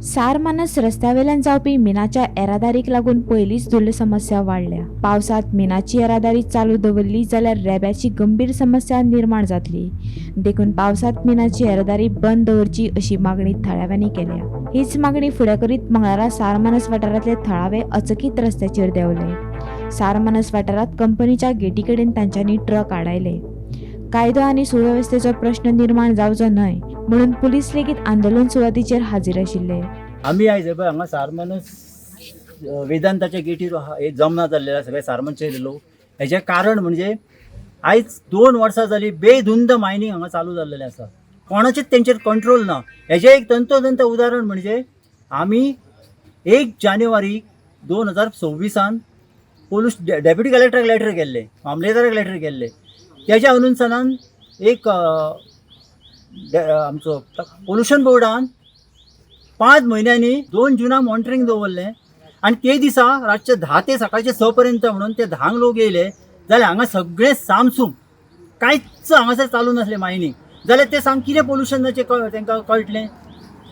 सारमानस रस्त्यावेल्यान जावपी मिनाच्या येरादारीक लागून पयलींच धुल्ल समस्या वाडल्या. पावसांत मिनाची येरादारी चालू दवरली जाल्यार रेब्याची गंभीर समस्या निर्माण जातली. देखून पावसांत मिनाची येरादारी बंद दवरची अशी मागणी थळाव्यांनी केल्या. हीच मागणी फुडें करीत मंगळारा सारमानस वाठारांतले थळावे अचकीत रस्त्याचेर देंवले. सारमानस वाठारांत कंपनीच्या गेटी कडेन तांच्यांनी ट्रक आडायले. कायदो आनी सुवेवस्थेचो प्रश्न निर्माण जावचो न्हय म्हणून पुलीस लेगीत आंदोलन सुवातीचेर हाजीर आशिल्ले. आमी आयज पळय हांगा सारमानस वेदांताच्या गेटीर हे जमना जाल्ले सगळे सारमानचे लोक. हेजें कारण म्हणजे आयज 2 वर्सां जाली बेधुंद मायनींग हांगा चालू जाल्लेलें आसा. कोणाचेच तेंचेर कंट्रोल ना. हेजें एक तंतोतंत उदाहरण म्हणजे आमी 1 जानेवारी 2026 पोलूस डेप्युटी कलेक्टराक लेटर केल्ले, मामलेदाराक लेटर केल्ले. तेज्या अनुसारान एक आमचो पोल्युशन बोर्डान 5 म्हयन्यांनी 2 जुनाक मॉनिटरींग दवरलें आनी ते दिसा रातचे 10 ते सकाळचे 6 पर्यंत म्हणून ते 10 लोक येयले जाल्यार हांगा सगळें सामसूम, कांयच हांगासर चालू नासलें मायनींग. जाल्यार ते सांग कितें पोल्युशनाचें तांकां कळटलें,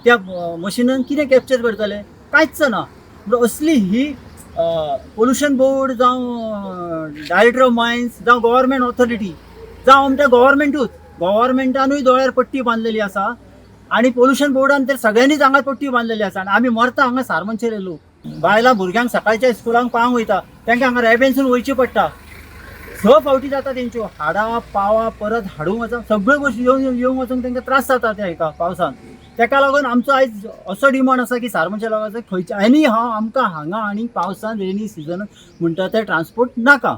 त्या मशिनान कितें कॅप्चर करतले, कांयच ना. म्हणून असली ही पोल्युशन बोर्ड जावं डायरेक्टर ऑफ मायन्स जावं गव्हर्मेंट ऑथॉरिटी जावं आमच्या गव्हर्मेंटूच, गव्हर्मेंटानूय दोळ्यार पट्टी बांदलेली आसा आनी पोल्युशन बोर्डान तर सगळ्यांनीच हांगा पट्टी बांदलेली आसा. आनी आमी मरता हांगा सारमानशेले लोक. बायलां भुरग्यांक सकाळच्या स्कुलांक पावंक वयता, तांकां हांगा रेबेनसून वयचें पडटा. 6 फावटी जाता तेंच्यो, हाडा पावा परत हाडूंक वचूंक सगळ्यो गोश्टी येवन येवंक वचूंक तांकां त्रास जाता त्या हेका पावसान. तेका लागून आमचो आयज असो डिमांड आसा की सारमानच्या लोकांचो खंयच्या आनी हांव आमकां हांगा आनी पावसान रेनी सिजन म्हणटा ते ट्रान्सपोर्ट नाका.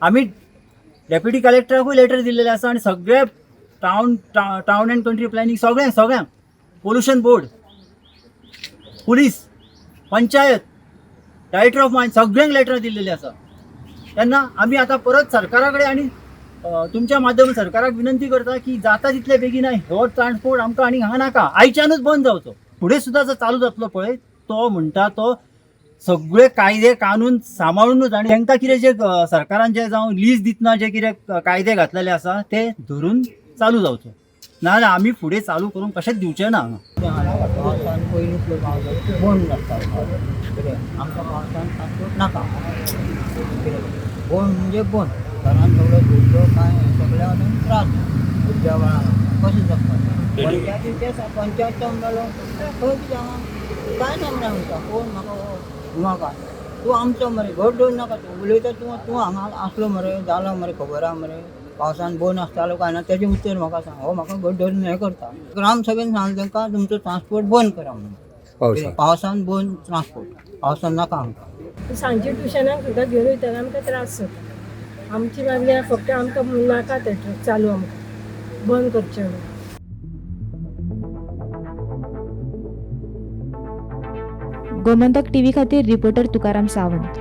आमी डेप्युटी कलेक्टराकूय लेटर दिल्लेले आसा आनी सगळे town town and country planning सगळ्यांक सगळ्यांक pollution board, police, panchayat, director of mine सगळ्यांक लेटर दिल्लेली आसा. तेन्ना आमी आतां परत सरकारा कडेन आनी तुमच्या माध्यम सरकाराक विनंती करता की जाता तितले बेगीन हो ट्रान्सपोर्ट आमकां आनी हांगा नाका, आयच्यानूच बंद जावचो. फुडें सुद्दां जर चालू जातलो पळय तो म्हणटा तो सगळे कायदे कानून सांबाळुनूच आनी तांकां कितें जे सरकारान जे जावं लीज दितना जे कितें कायदे घातलेले आसा ते धरून चालू जावचो, नाजाल्यार आमी फुडें चालू करूंक कशेंच दिवचे ना हांगा. पावसान पयलीं पावसाचो बंद आसता, कितें आमकां पावसान ट्रान्सपोर्ट नाका, कितें बंद म्हणजे बंद. घरान सगळो धुल्लो काय सगळ्या त्रास भुरग्या बाळांक कशें जगपाचें. पंचायतीचें पंचायत मेलो खंय कितें हांगा कांय ना मरे आमकां कोण म्हाका म्हाका तूं आमचो मरे घट दवर नाका, तूं उलयता तूं तूं हांगा आसलो मरे जालो मरे खबर आहा मरे पावसान बंद आसतालो काय ना तेजें उत्तर म्हाका सांग. हो म्हाका घट धरून हें करता. ग्रामसभेन सांगलें तांकां तुमचो ट्रान्सपोर्ट बंद करा म्हणून, पावसान बंद ट्रान्सपोर्ट, पावसान नाका आमकां. सांजचे ट्युशनाक सुद्दां घेवन वयतना आमकां त्रास जाता. आमची मागणी फक्त आमकां नाका ते ट्रक चालू, आमकां बंद करचें म्हणून. गोमंतक टीव्ही खातीर रिपोर्टर तुकाराम सावंत.